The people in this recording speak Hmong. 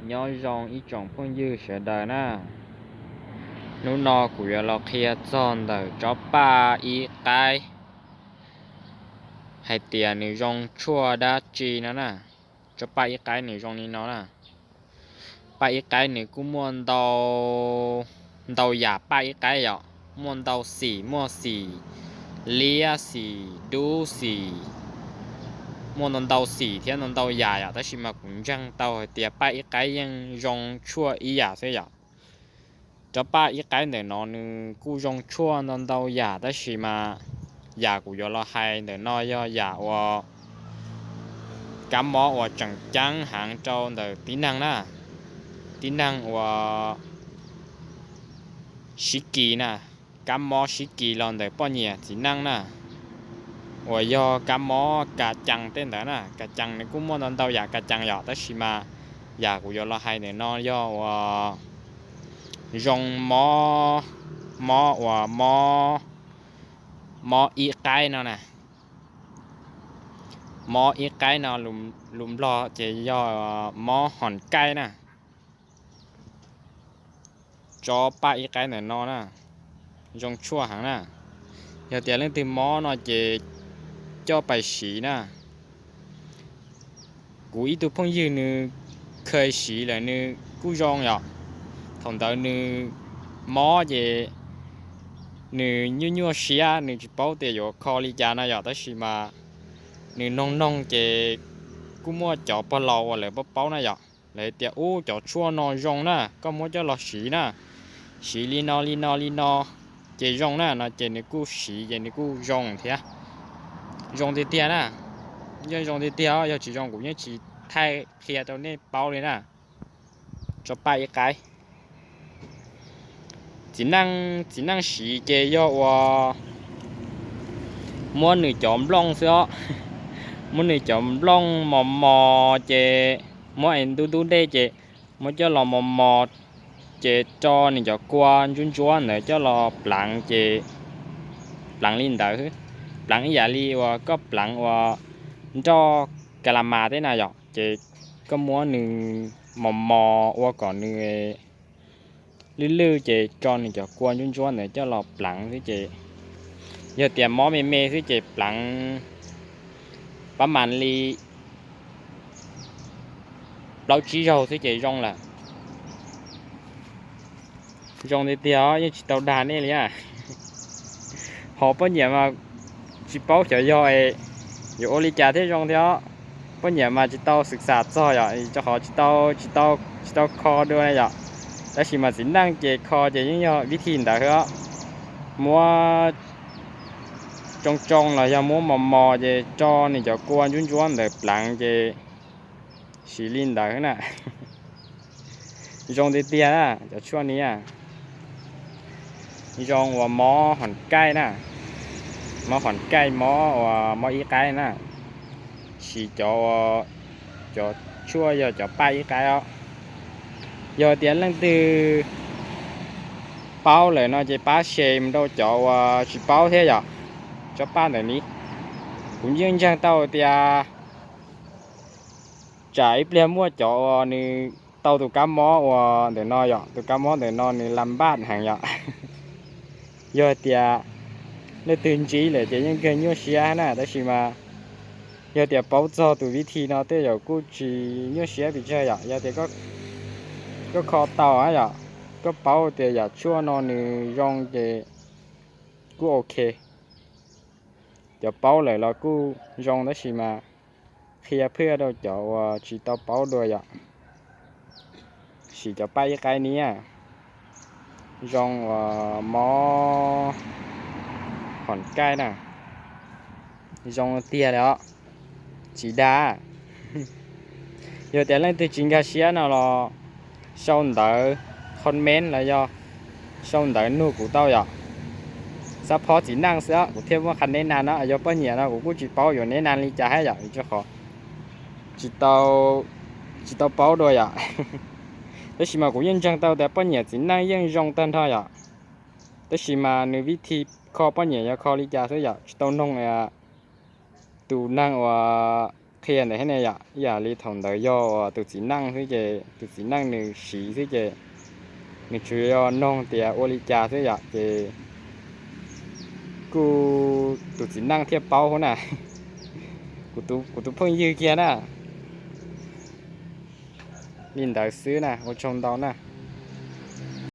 Nyob zoo ib tsoom phooj ywg sawv daws na. Hnub no kuv yuav los qhia txog ntawm tsob paj ib qaib hais tias nws zoo tshuaj dab tsi no na. Tsob paj ib qaib nws zoo li no na. Paj ib qaib nws kuj muaj ntau, ntau yam paj ib qaib yom, muaj ntau xim, muaj xim liab, xim dub, xim, muaj ntau ntau xim thiab ntau ntau yam yom, tab sis mas kuv ntseeg tau hais tias paj ib qaib yeej zoo tshuaj ib yam xwb yom. Tsob paj ib qaib ntawm no nws kuj zoo tshuaj ntau ntau yam, tab sis mas yam kuv yuav los hais ntawm no yog yam uas kab mob uas tseem ceeb heev rau ntawm tib neeg na, tib neeg uas siv kis na, kab mob siv kis los ntawm poj niam txiv neej na, uas yog kab mob kas cees tej ntawd na. Kas cees nws kuj muaj ntau ntau yam kas cees yom, tab sis mas yam kuv yuav los hais ntawm no yog uas zoo mob, mob uas mob, mob ib qaib no na. Mob ib qaib no lus Nplog ces yog mob hos kaij na. Tsob paj ib qaib ntawm no na, zoo tshuaj heev na. Yog tias leej twg mob no ces coj pais siv na. Kuv ib tug phooj ywg nws kheev siv lawm nws kuj zoo yom. Thaum ntawd nws mob ces nws nyuaj nyuaj siab, nws tsis paub tias yuav kho li cas no yom, tab sis mas nws noog noog ces kuj muaj cov pog laus uas lawv paub paub na yom, lawv tias ub cov tshuaj no zoo na, koj muab coj los siv na, siv li no li no li no ces zoo na no ces nws kuj siv ces nws kuj zoo thiab. Zoo tiag tiag na, yeej zoo tiag tiag, yog tsis zoo kuv yeej tsis thaij qhia rau nej paub li na. Tsob paj ib qaib, txiv neej, txiv neej siv ces yog uas muab nws cov nplooj xwb os, muab nws cov nplooj mos mos ces muab es ntub ntub dej ces muab coj los mos mos ces tso nws cov kua ntsuab ntsuab ntawd coj los pleev ces pleev li ntawd, pleev ib yam li uas koj pleev uas nroj ka la mas tej na yom, ces koj muab nws mos mos ua kom nws lwj lwj ces tso nws cov kua ntsuab ntsuab ntawd coj los pleev xwb ces, yog tias mob me me xwb ces pleev pab mas li plaub tsib zaug xwb ces zoo lawm. Zoo tiag tiag os, yeej tsis tau dag nej li a. Ho poj niam mas tsis paub xyov yog es yuav ua li cas thiaj zoo thiab os. Poj niam mas tsis tau xwm xam txog yom, rau qhov tsis tau, tsis tau, tsis tau kho dua na yom. Tab sis mas txiv neej ces kho ces yeej yog vib thi ntawd os. Muab tsoo tsoo los yog muab mos mos ces tso nws cov kua ntsuab ntsuab ntawd pleev ces siv li ntawd na. Zoo tiag tiag na, cov tshuaj ni zoo uas mob hos kaij na, mob hos kaij, mob uas mob ib qaib na, siv cov, cov tshuaj yog cov paj ib qaib os. Yog tias leej twg paub lawm no ces pab share mus rau cov uas tsis paub thiab yom. Tsob paj ntawm ni kuv yeej ntseeg tau tias tsam ib pliag muaj cov uas nws tau tus kab mob uas ntawm no yom, tus kab mob ntawm no nws lam npaj heev yom. Yog tias leej twg ntsib lawm ces yeej kawg nyuaj siab na, tab sis mas yog tias paub txog tus vib thi no tej zaum kuj tsis nyuaj siab pes tsawg yom. Yog tias koj kho tau yom, koj paub tias yam tshuaj no nws zoo ces kuj ok. Cov paub lawm los kuj zoo, tab sis mas qhia phwj rau cov uas tsis tau paub dua yom. Siv cov paj ib qaib ni, zoo uas mob hos kaij na, zoo tiag li os, tsis dag. Yog tias leej twg tsis nkag siab no los sau ntawv comment los yog sau ntawv nug kuv tau yom. Xab phob txiv neej xwb kuv thiaj muaj qha neb nas no, yog poj niam no kuv kuj tsis paub yuav neb nas li cas thiab yom, rau qhov tsis tau, tsis tau paub dua yom. Tab sis mas kuv yeej ntseeg tau tias poj niam txiv neej yeej zoo tag nrho yom. Tab sis mas nws vib thi kho poj niam yog kho li cas xwb yom, tsis tau noog tus neeg uas qhia ntawd thiab ne yom. Ib yam li thaum ntawd yog tus txiv neej xwb ces tus txiv neej nws siv xwb ces nws tsuas yog noog tias ua li cas xwb yom, ces kuj tus txiv neej thiaj paub hauv na. Kuv tus phooj ywg kiag na. Li ntawd xwb na, ua tsaug ntau na.